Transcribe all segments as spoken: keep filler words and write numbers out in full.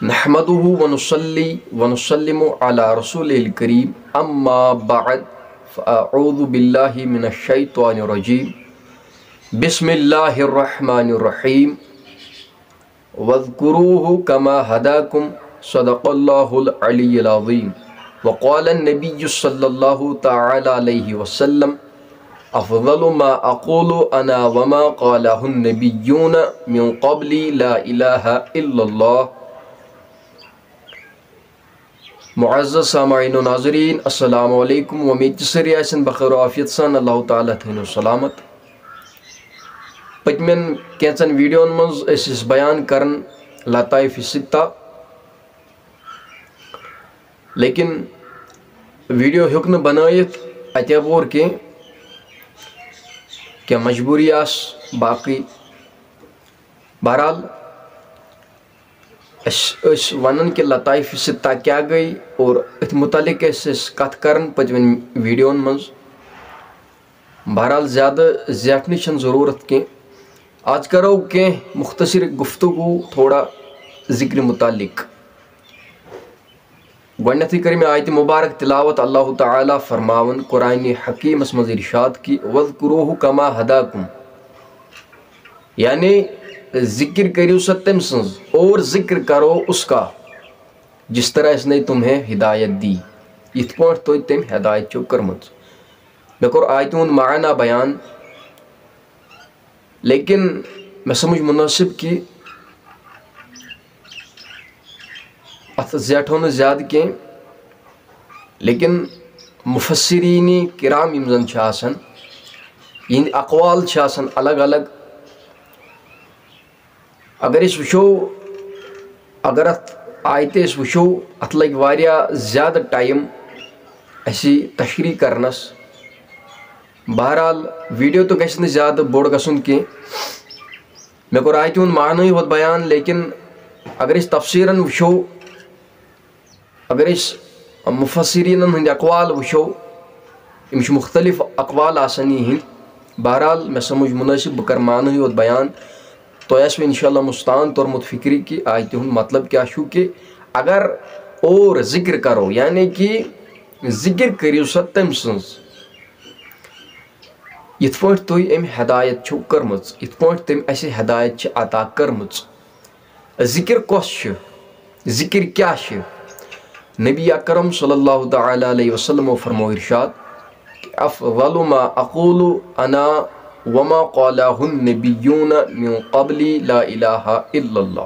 نحمده ونصلي ونسلم على رسوله الكريم، أما بعد، فأعوذ بالله من الشيطان الرجيم. بسم الله الرحمن الرحيم. واذكروه كما هداكم. صدق الله العلي العظيم. وقال النبي صلى الله تعالى عليه وسلم: أفضل ما أقول أنا وما قاله النبيون من قبلي لا إله إلا الله. معزز سامعین و ناظرین، السلام علیکم۔ وۄمید چھِ سٲری آسن بخیر و عافیت سان، اللہ تعالیٰ تھٲینو سلامت۔ پٔتمٮ۪ن کینٛژن ویڈیون منٛز ٲسۍ أسۍ بیان کران لطائف ستہ، لیکن ویڈیو ہیوٚک نہٕ بنٲیِتھ اتہِ پوٗرٕ کینٛہہ، کینٛہہ مجبوٗری آسہٕ باقٕے۔ بہرحال، أسۍ ٲسۍ ونان کہِ لطائف ستہ کیٛاہ گٔے اور أتھۍ متعلق ٲسۍ أسۍ کتھ کران پٔتمٮ۪ن ویڈیون منٛز۔ بہرحال، زیادٕ زیٹھنٕچ چھنہٕ ضروٗرت کینٛہہ۔ آز کرو کینٛہہ مختصر گفتگو تھوڑا ذکرِ متعلق۔ گۄڈٕنیتھٕے کٔر مےٚ آیتِ مبارک تلاوت۔ اللہ تعالیٰ فرماوان قرآن حکیمس منٛز ارشاد کہِ، "واذکروہ کما ہداکم"، یعنی ذکر کٔرِو سا تٔمۍ سٕنٛز، اور ذکر کرو اس کا، جس طرح اس نے تمہیں ہدایت دی، یِتھ پٲٹھۍ تۄہہِ تٔمۍ ہدایت چھو کٔرمٕژ۔ مےٚ کوٚر آیتہِ ہُنٛد معنی بیان، لیکن مےٚ سمجھ مناسب کہِ اتھ زیٹھو نہٕ زیادٕ کینٛہہ، لیکن مفسرین کرام یِم زن چھِ آسان، یِہنٛدۍ اقوال چھِ آسان الگ الگ۔ اگر أسۍ وٕچھو، اگر اتھ آیتہِ أسۍ وٕچھو، اتھ لگہِ واریاہ زیادٕ ٹایم اسہِ تشریح کرنس۔ بہرحال، ویڈیو تہِ گژھِ نہٕ زیادٕ بوٚڑ گژھُن کینٛہہ۔ مےٚ کوٚر آیتہِ ہُنٛد معنی یوت بیان، لیکن اگر أسۍ تفسیٖرن وٕچھو، اگر أسۍ مفسریٖنن ہٕنٛدۍ اقوال وٕچھو، یِم چھِ مختلف اقوال آسان یِہنٛدۍ۔ بہرحال، مےٚ سمجھ مناسب بہٕ کرٕ معنی یوت بیان۔ تۄہہِ آسِوٕ انشاءاللہ مستان توٚرمُت فکرِ کہِ آیتہِ ہُنٛد مطلب کیٛاہ چھُ کہِ اگر اور ذکر کرو، یعنی کہِ ذکر کٔرِو سا تٔمۍ سٕنٛز، یِتھ پٲٹھۍ تُہۍ أمۍ ہدایت چھِو کٔرمٕژ، یِتھ پٲٹھۍ تٔمۍ اَسہِ ہدایت چھِ عطا کٔرمٕژ۔ ذکر کۄس چھِ؟ ذکر کیٛاہ چھِ؟ نبی اکرم صلی اللہ تعالیٰ علیہ وسلمو فرمو ارشاد، "افضل ما اقول انا وما قاله النبیون من قبلی لا الہ الا اللہ"۔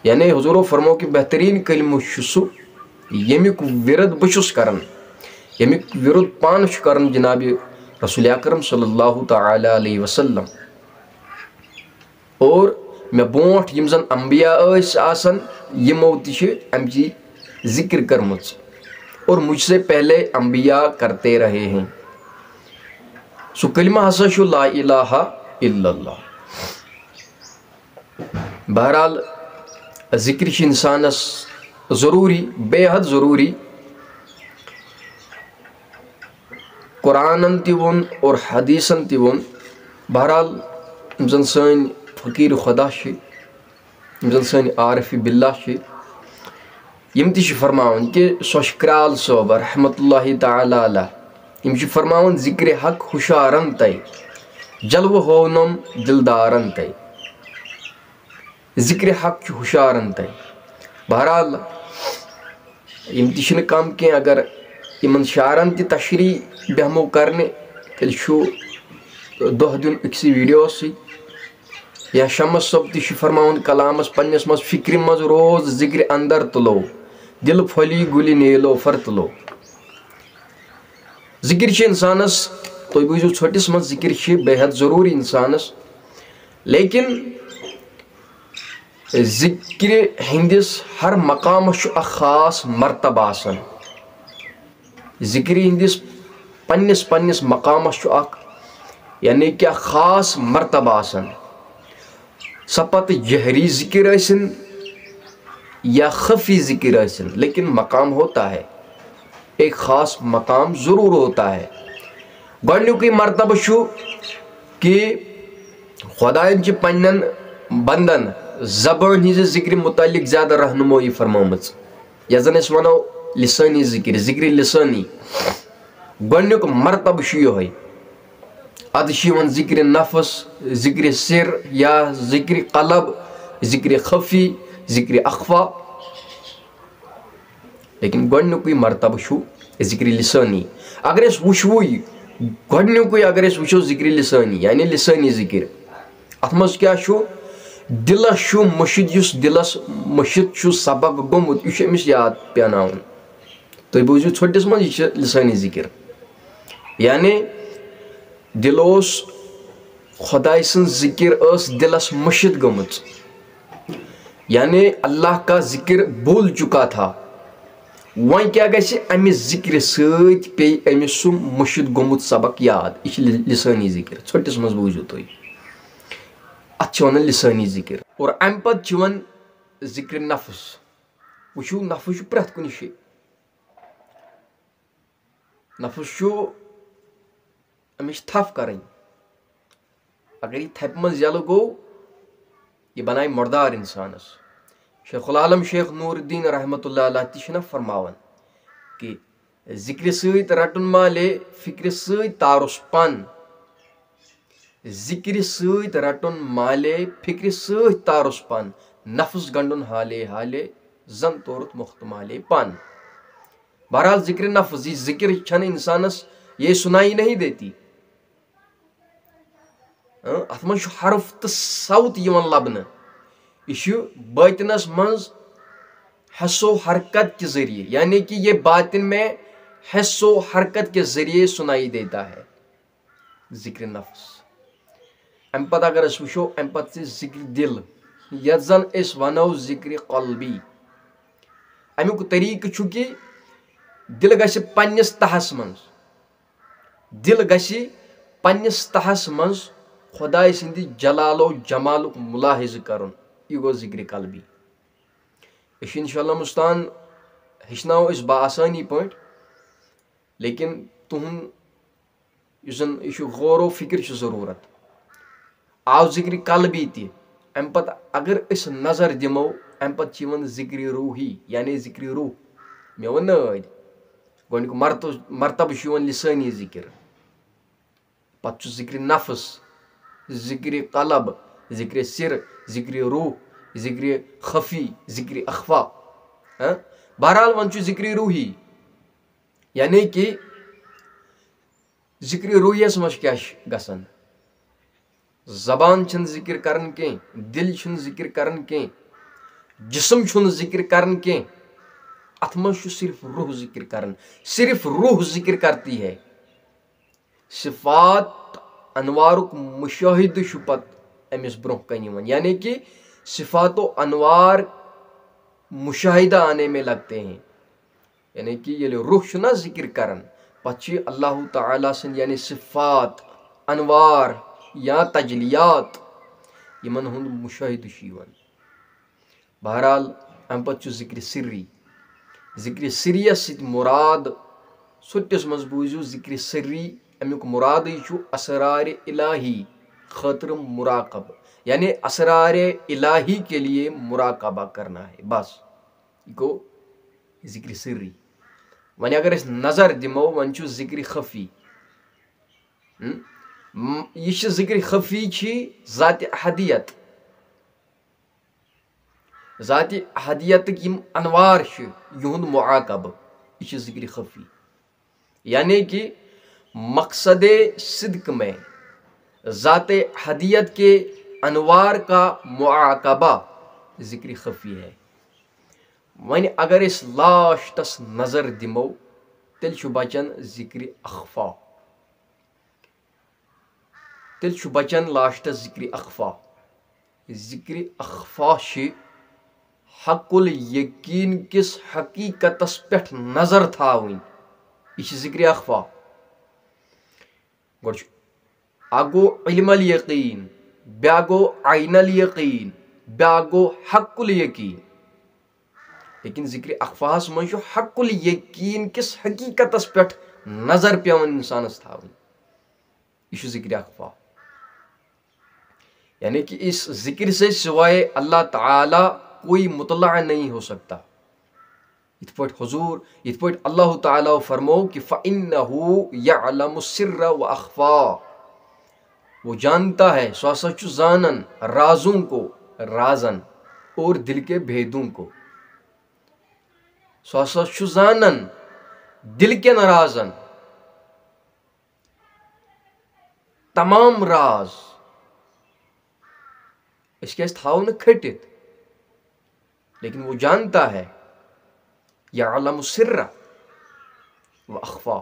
یعنی حضورو فرمو کہِ بہتریٖن کلمہٕ چھُ سُہ، ییٚمیُک ورد بہٕ چھُس کران، ییٚمیُک ورد پانہٕ چھُ کران جناب رسول اکرم صلی اللہ تعالیٰ علیہ وسلم۔ اور مےٚ برونٛٹھ یِم زن انبیاء ٲسۍ آسان، یِمو تہِ چھِ امچی ذکر کٔرمٕژ۔ اور مجھ سے پہلے انبیاء کرتے رہے ہیں۔ سُہ کلمہٕ ہسا چھُ لا الہ الا اللہ۔ بہرحال، ذکر چھِ انسانس ضروٗری، بے حد ضروٗری۔ قرآنن تہِ ووٚن اور حدیثن تہِ ووٚن۔ بہرحال، یِم زن سٲنۍ فقیٖر خدا چھِ، یِم زن سٲنۍ عارف باللہ چھِ، یِم تہِ چھِ فرماوان کہِ سۄ چھِ کرال صٲب رحمت اللہ تعالیٰ علیہ، یِم چھِ فرماوان، "ذکر حق ہُشارن تَے، جلوٕ ہوونم دلدارن تَے۔" ذکر حق چھُ ہُشارن تَے۔ بہرحال، یِم تہِ چھِنہٕ کم کینٛہہ، اگر یِمن شعرن تہِ تشریح بیٚہمو کرنہِ، تیٚلہِ چھُ دۄہ دیُن أکسٕے ویڈیوسٕے۔ یا شمس صٲب تہِ چھُ فرماوان کلامس پننِس منٛز، "فکرِ منٛز روز ذکرِ اندر تُلو، دل پھۄلی گُلہِ نیلوفر تُلو۔" ذکر چھِ انسانس، تُہۍ بوٗزِو ژھۄٹِس منٛز، ذکر چھِ بے حد ضروٗری انسانس، لیکن ذکرِ ہٕنٛدِس ہر مقامس چھُ اکھ خاص مرتبہٕ آسان۔ ذکرِ ہٕنٛدِس پننِس پننِس مقامس چھُ اکھ، یعنی کہِ اکھ خاص مرتبہٕ آسان۔ سۄ پتہٕ جہری ذکر ٲسِن یا خفی ذکر ٲسِن، لیکن مقام ہوتا ہے، ایک خاص مقام ضرور ہوتا ہے۔ گۄڈنیُکُے مرتبہٕ چھُ کہِ خۄدایَن چھِ پننٮ۪ن بندن زبان ہٕنٛزِ ذِکرِ مُتعلِق زیادٕ رہنمٲیی فرمٲومٕژ، یَتھ زَن أسۍ وَنو لِسٲنی ذِکِر، ذِکرِ لِسٲنی۔ گۄڈٕنیُک مرتبہٕ چھُ یِہوٚے۔ اَدٕ چھُ یِوان ذِکرِ نفس، ذِکرِ سِر یا ذِکرِ قلب، ذِکرِ خفی، ذِکرِ اخفا۔ لیکن گۄڈٕنیُکُے مرتبہٕ چھُ ذِکرِ لِسٲنی۔ اگر أسۍ وٕچھوٕے، گۄڈٕنیُکُے اگر أسۍ وٕچھو ذِکرِ لِسٲنی، یعنی لِسٲنی ذِکِر، اَتھ منٛز کیٛاہ چھُ؟ دِلَس چھُ مُرشِد، یُس دِلَس مُرشِد چھُ سبق گوٚمُت، یہِ چھُ أمِس یاد پیٛاناوُن۔ تُہۍ بوٗزِو ژھوٚٹِس منٛز، یہِ چھِ لِسٲنی ذِکِر۔ یعنی دِل اوس خۄداے سٕنٛز ذِکِر ٲس دِلَس مُرشِد گٔمٕژ، یعنی اللہ کا ذِکِر بھول چُکا تھا۔ وۄنۍ کیٛاہ گژھِ؟ اَمہِ ذِکرِ سۭتۍ پیٚیہِ أمِس سُہ مُرشِد گوٚمُت سبق یاد۔ یہِ چھِ لِ-، لِسٲنی ذِکِر، ژھوٚٹِس منٛز بوٗزِو تُہۍ۔ اَتھ چھِ وَنان لِسٲنی ذِکِر۔ اور اَمہِ پَتہٕ چھِ یِوان ذِکرِ نفس۔ وٕچھِو، نفس چھُ پرٛٮ۪تھ کُنہِ جایہِ۔ نفس چھُ، أمِس چھِ تھپھ کرٕنۍ۔ اگر یہِ تھپہِ منٛز یَلہٕ گوٚو، یہِ بنایہِ مُردار اِنسانَس۔ شیخ العالم شیخ نور الدین رحمتہ اللہ علیہ تہِ چھِنہ فرماوان کہِ ذِکرِ سۭتۍ رَٹُن مالے، فِکرِ سۭتۍ تارُس پَن۔ ذِکرِ سۭتۍ رَٹُن مالے، فِکرِ سۭتۍ تارُس پَن۔ نفس گنڈُن حالے حالے، زن تورُتھ مُخت مالے پَن۔ بہرحال، ذِکرِ نفس، یہِ ذِکِر چھَنہٕ اِنسانَس یہ سُنائی نہیں دیتی۔ اۭں، اَتھ منٛز چھُ حرف تہٕ صوت یِوان لبنہٕ۔ یہِ چھُ باطنَس منٛز حس و حرکت کہِ ذٔریعہٕ، یعنی کہ یہ باطن میں حس و حرکت کے ذریعے سنائی دیتا ہے۔ ذِکرِ نفس۔ اَمہِ پَتہٕ اگر أسۍ وٕچھو، اَمہِ پَتہٕ چھِ ذِکرِ دِل، یَتھ زَن أسۍ وَنو ذِکرِ قلبی۔ اَمیُک طریٖقہٕ چھُ کہِ دِل گژھِ پنٛنِس تہَس منٛز، دِل گژھِ پنٛنِس تہَس منٛز خۄداے سٕنٛدِ جلال و جمالُک مُلاحظہٕ کَرُن۔ یہِ گوٚو ذِکرِ قلبی۔ أسۍ چھِ اِنشاء اللہ مُستعان ہیٚچھناوو أسۍ بآسٲنی پٲٹھۍ، لیکن تُہُنٛد یُس زَن یہِ چھُ غور و فِکر چھِ ضروٗرت۔ آو ذِکرِ قلبی تہِ، اَمہِ پَتہٕ اگر أسۍ نظر دِمو، اَمہِ پَتہٕ چھِ یِوان ذِکرِ روٗحی، یعنی ذِکرِ روٗح۔ مےٚ ووٚن نہ ٲدۍ، گۄڈٕنیُک مرتب-، مرتبہٕ چھُ یِوان لِسٲنی ذِکِر، پَتہٕ چھُ ذِکرِ نفس، ذِکرِ قلب، ذِکرِ سِر، ذِکرِ روٗح، ذِکرِ خفی، ذِکرِ اخفا۔ ہاں؟ بہرحال، وۄنۍ چھُ ذِکرِ روٗحی، یعنی کہِ ذِکرِ روٗحیَس منٛز کیٛاہ چھِ گژھان؟ زبان چھِنہٕ ذِکِر کَران کینٛہہ، دِل چھُنہٕ ذِکِر کَران کینٛہہ، جسم چھُنہٕ ذِکِر کَران کینٛہہ۔ اَتھ منٛز چھُ صرف روح ذِکِر کَران، صرف روح ذِکِر کرتی ہے۔ صفات انوارُک مُشٲہِدٕ چھُ پَتہٕ أمِس برٛونٛہہ کَنہِ یِوان، یعنی کہِ صفات و انوار مُشاہِدہ آنے میں لگتے ہیں۔ یعنی کہِ ییٚلہِ روح چھُ نہ ذِکِر کران، پتہٕ چھِ اللہ تعالیٰ سٕنٛدۍ یعنی صفات، انوار یا تجلیات، یِمن ہُنٛد مُشٲہِدٕ چھُ یِوان۔ بہرحال، اَمہِ پتہٕ چھُ ذِکرِ سِرّی۔ ذِکرِ سِرّیَس سۭتۍ مُراد، ژھوٚٹِس منٛز بوٗزِو، ذِکرِ سِرّی، اَمیُک مُرادٕے چھُ اسرارِ الٰہی خٲطرٕ مُراقبہٕ، یعنی اسرارِ الٰہی کے لیے مُراقبہ کرنا ہے، بس۔ یہِ گوٚو ذِکرِ سِرّی۔ وۄنۍ اگر أسۍ نظر دِمو، وۄنۍ چھُ ذِکرِ خفی۔ ہم؟ م-، یہِ چھِ ذِکرِ خفی چھِ ذاتِ احدیت۔ ذاتِ احدیتٕکۍ یِم انوار چھِ، یِہُنٛد مُعاقبہٕ، یہِ چھِ ذِکرِ خفی۔ یعنی کہ مقصدِ صدق میں ذاتِ احدیت کے انوار کا معاقبہ ذِکرِ خفی ہے۔ وۄنۍ اگر أسۍ لاسٹس نظر دِمو، تیٚلہِ چھُ بچان ذِکرِ اخفا۔ تیٚلہِ چھُ بچان لاسٹس ذِکرِ اخفا۔ ذِکرِ اخفا چھِ حق الیقین کِس حقیقتس پٮ۪ٹھ نظر تھاوٕنۍ۔ یہِ چھِ ذِکرِ اخفا۔ گۄڈٕ چھُ، اکھ گوٚو علم الیقین، بیٛاکھ گوٚو عین الیقین، بیٛاکھ گوٚو حق الیقین۔ لیکن ذِکرِ اخفاہس منٛز چھُ حق الیقین کِس حقیقتس پٮ۪ٹھ نظر پٮ۪وان اِنسانس تھاوٕنۍ۔ یہِ چھُ ذِکرِ اخفا۔ یعنی کہ اس ذکر سے سوائے اللہ تعالیٰ کوئی مطلع نہیں ہو سکتا۔ یِتھ پٲٹھۍ حضور، یِتھ پٲٹھۍ اللہ تعالیٰ فرمو کہ فَإِنَّهُ يَعْلَمُ السِّرَّ وَأَخْفَى۔ وہ جانتا ہے، سُہ ہسا چھُ زانان رازوں کو، رازن، اور دل کے بھیدوں کو۔ سُہ ہسا چھُ زانان دل کٮ۪ن رازن۔ تمام راز أسۍ کیازِ تھاوو نہٕ کھٔٹِتھ؟ لیکن وہ جانتا ہے، یعلم السر و اخفا،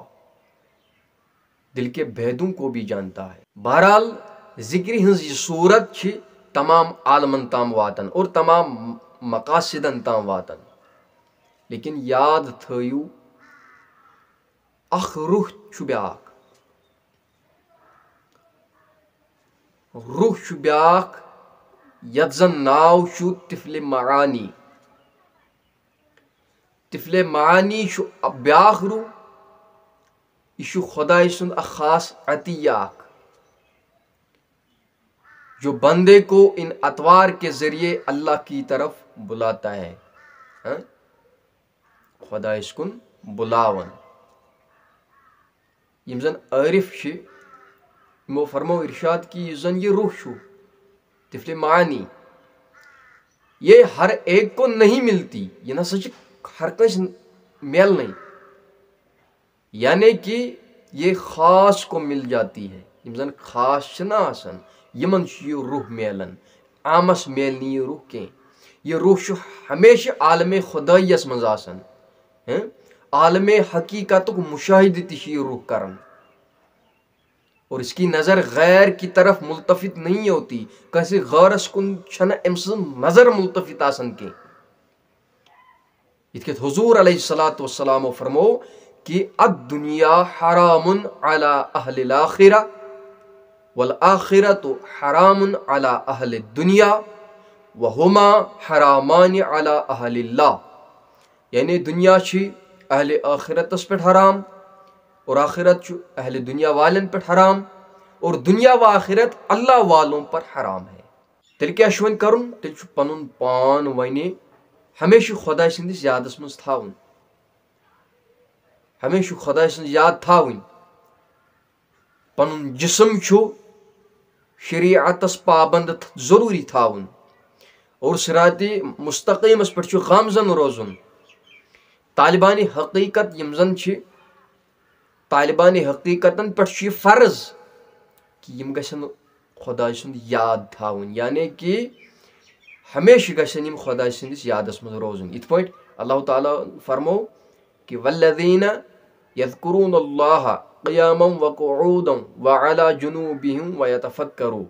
دل کے بھیدوں کو بھی جانتا ہے۔ بہرحال، ذکر ہنز یہ صورت چھ تمام عالمن تام واتن اور تمام مقاصدن تام واتن۔ لیکن یاد تھٲیِو، اکھ روح چھُ بیاکھ۔ روح چھُ بیاکھ، یتھ زن ناو چھُ طفل معانی۔ طفل معانی چھُ بیاکھ روح، یہِ چھُ خۄداے سُنٛد اکھ خاص عطیہ اکھ، جو بندے کو ان اطوار کے ذریعے اللہ کی طرف بلاتا ہے۔ ہاں؟ خۄدایس کُن بُلاوان۔ یِم زن عٲرِف چھِ، یِمو فرمو ارشاد کہ یُس زن یہِ روح چھُ، طفل معانی، یہ ہر ایک کو نہیں ملتی، یہِ نہ سا چھِ ہر کٲنٛسہِ میلنٕے۔ یعنی کہ یہ خاص کو مل جاتی ہے۔ یِم زن خاص چھِ نہ آسان، یِمن چھُ یہِ روح میلان۔ عامس میلہِ نہٕ یہِ روح کینٛہہ۔ یہِ روح چھُ ہمیشہِ عالمِ خدٲییَس منٛز آسان۔ ہیں؟ عالمِ حقیقتُک مشاہدٕ تہِ چھُ یہِ روح کران۔ اور اس کی نظر غیر کی طرف ملتفت نہیں ہوتی۔ کٲنٛسہِ غٲرس کُن چھنہٕ أمۍ سٕنٛز نظر ملتفت آسان کینٛہہ۔ یِتھ کٔنۍ حضور علیہ الصلوۃ والسلام فرمو کہ الدنیا حرام علی اہل الآخرہ والآخرۃ حرام علی اہل الدنیا وہما حرامان علی اہل اللہ۔ یعنی دنیا چھِ اہل آخرتس پٮ۪ٹھ حرام اور آخرت چھُ اہل دنیا والٮ۪ن پٮ۪ٹھ حرام اور دنیا و آخرت اللہ والوں پر حرام ہے۔ تیٚلہِ کیٛاہ چھُ وۄنۍ کرُن؟ تیٚلہِ چھُ پنُن پان وۄنۍ ہمیشہِ خۄداے سٕنٛدِس یادس منٛز تھاوُن۔ ہمیشہِ خۄداے سٕنٛز یاد تھاوٕنۍ۔ پنُن جسم چھُ شریعتس پابند تھ-، ضروٗری تھاوُن۔ اور صراط مستقیمس پٮ۪ٹھ چھُ گامزن روزُن۔ طالبانِ حقیقت یِم زن چھِ، طالبانِ حقیقتن پٮ۪ٹھ چھُ یہِ فرض کہِ یِم گژھن خۄداے سُنٛد یاد تھاوُن، یعنی کہِ ہمیشہِ گژھن یِم خۄداے سٕنٛدِس یادس منٛز روزٕنۍ۔ یِتھ پٲٹھۍ اللہ تعالیٰ فرمو کہِ والذین یذکرون اللہ قیاما وقعودا وعلی جنوبہم ویتفکرون۔